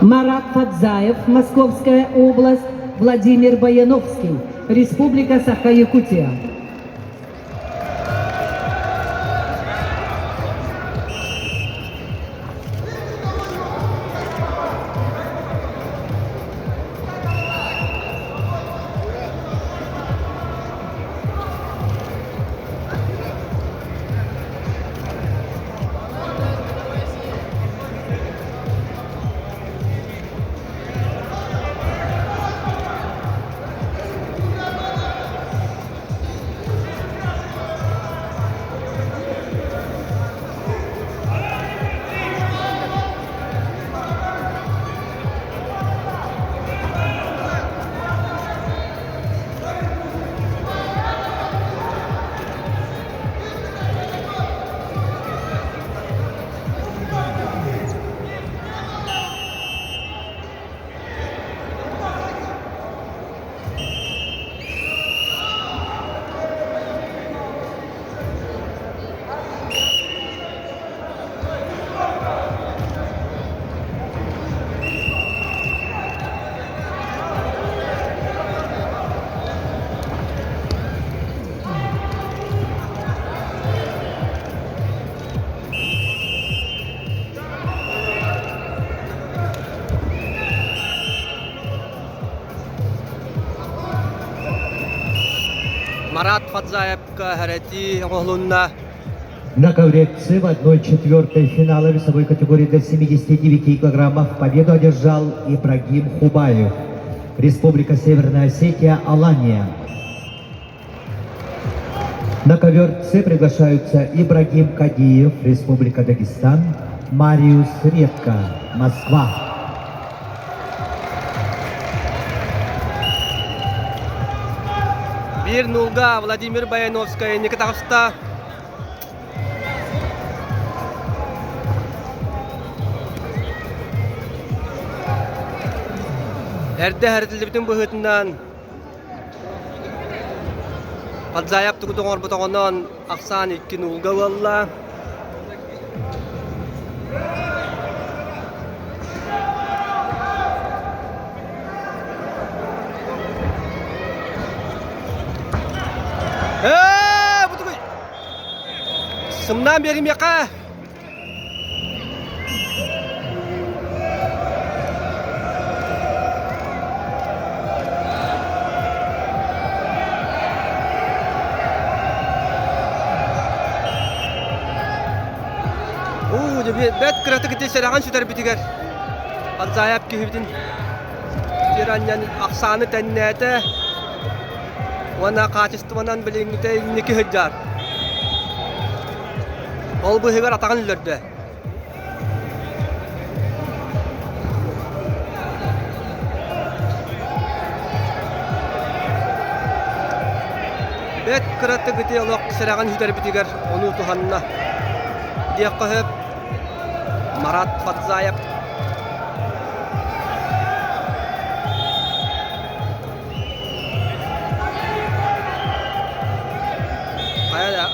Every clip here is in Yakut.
Марат Фадзаев, Московская область, Владимир Баяновский, Республика Саха-Якутия. Марат Фадзаевка хэрэтии оҥоһулунна. На ковре в 1-4 финала весовой категории до 79 килограммов победу одержал Ибрагим Хубаев. Республика Северная Осетия, Алания. На ковер С приглашаются Ибрагим Кадиев, Республика Дагестан, Мариус Редко, Москва. Биир нулга Владимир Баяновскай инники таҕыста. Эрдэ эрдиллибитин быһыытынан Фадзаев тугу оҥорботоҕунан ахсаан икки нулга ылла. Ээ, бу тугуй? Сымнаан биэримиэхэ! Уу, бэт кыратык ити сэрэҕин сүтэрбитигэр Фадзаев киһибитин сир анньан ахсааны тэннээтэ уонна хаачыстыбанан билиҥҥитэ инники сылдьар. Ол быыһыгар атаҕын өлөрдө. Бэт кыратык ити олох сэрэҕин сүтэрбитигэр ону туһанна. Диэххэ сөп. Марат Фадзаев. Хайа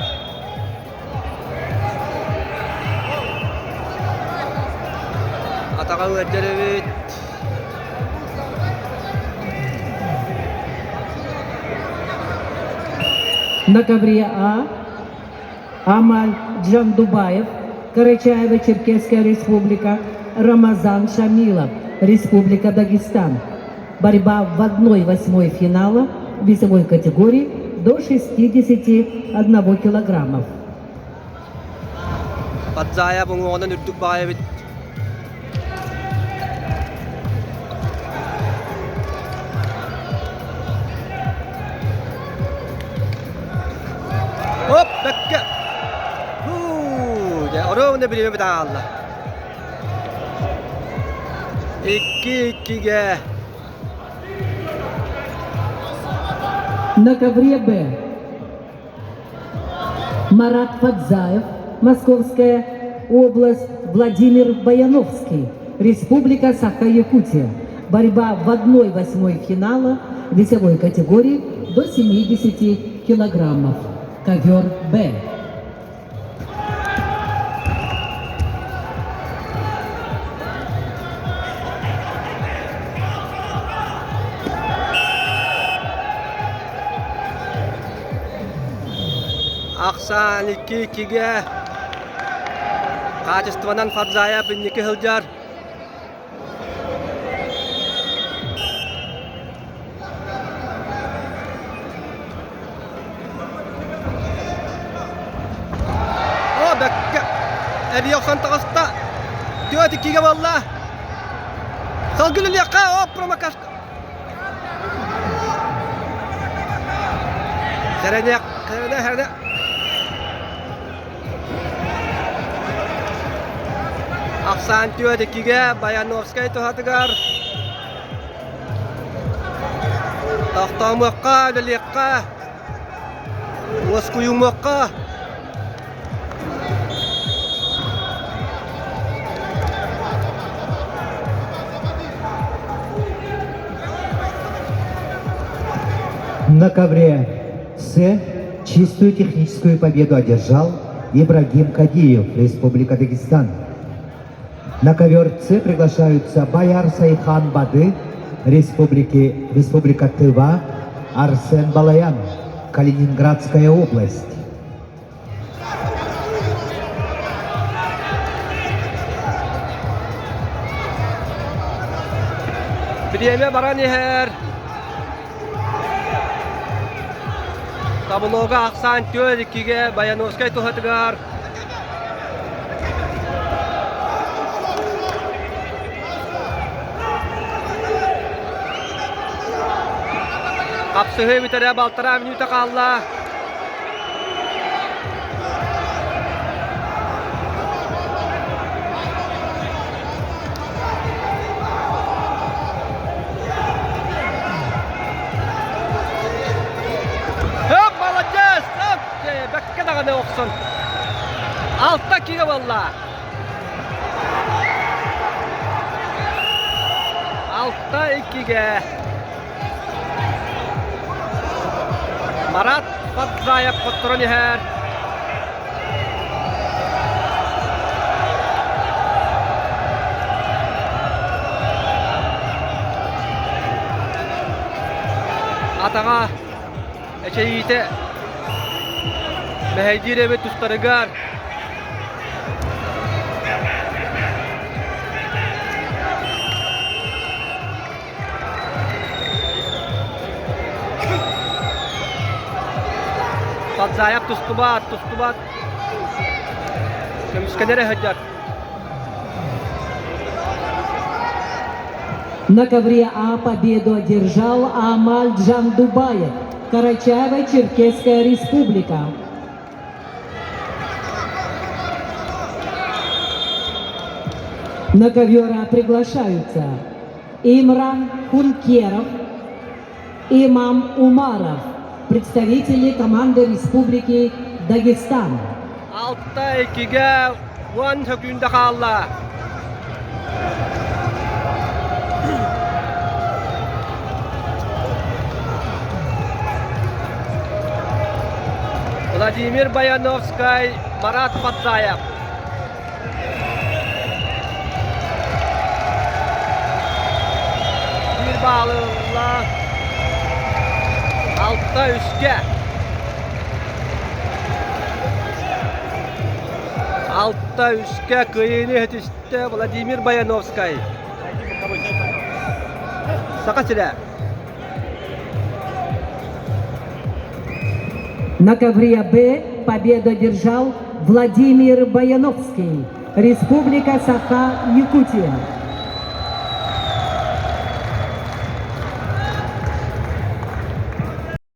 Атаҕа ыалдьар эбит. На ковре А Амаль Джандубаев, Карачаево-Черкесская республика, Рамазан Шамилов, Республика Дагестан. Борьба в 1-8 финала весовой категории до 61 килограммов. Фадзаев уҥуоҕунан үрдүк баҕайы эбит. Оп, бэккэ! Дьэ, оруобуна бириэмэ хаалла. Икки иккигэ. На ковре Б. Марат Фадзаев, Московская область, Владимир Баяновский, Республика Саха-Якутия. Борьба в 1-8 финала весовой категории до 70 килограммов. Ковер Б. Ахсаан 2-2-гэ хаачыстыбанан Фадзаев инники сылдьар. О, бэккэ эрийэ охсон таҕыста. Түөрт иккигэ буолла. Салгын үлүөххэ, о, промокашка. Сэрэниэх, сэрэнэ, сэрэнэ. Ахсаан түөрт иккигэ Баяновскай туһатыгар Тохтоомуохха, үлэлиэххэ, уоскуйумуохха. На ковре С чистую техническую победу одержал Ибрагим Кадиев, Республика Дагестан. На ковер С приглашаются Баяр Сайхан Бады, Республики, Республика Тыва, Арсен Балаян, Калининградская область. Бириэмэ баран иһэр. Таблога ахсаан түөрт иккигэ Баяновскай туһатыгар. Хапсыһыы бүтэрэ балтараа мүнүүтэ хаалла. Хөп, молодец! Хөп! Бэккэ даҕаны охсон. Алта киһи буолла. Алта иккигэ. Марат Фадзаев хотторон иһэр. Атаҕа эчэйиитэ мэһэйдиир эбит тустарыгар. Фадзаев тустубат, тустубат. Көмүскэнэрэ сылдьар. На ковре А победу одержал Амаль Джандубаев, Карачаево-Черкесская республика. На ковер А приглашаются Имран Хункеров, Имам Умаров, представители команды Республики Дагестан. Алта иккигэ 10 сөкүүндэ хаалла. Владимир Баяновскай, Марат Фадзаев. Биир баалы ылла. Алта үскэ. Алта үскэ кыайыыны иһитистэ Владимир Баяновскай. Саха сирэ. На ковре Б победу одержал Владимир Баяновский, Республика Саха-Якутия.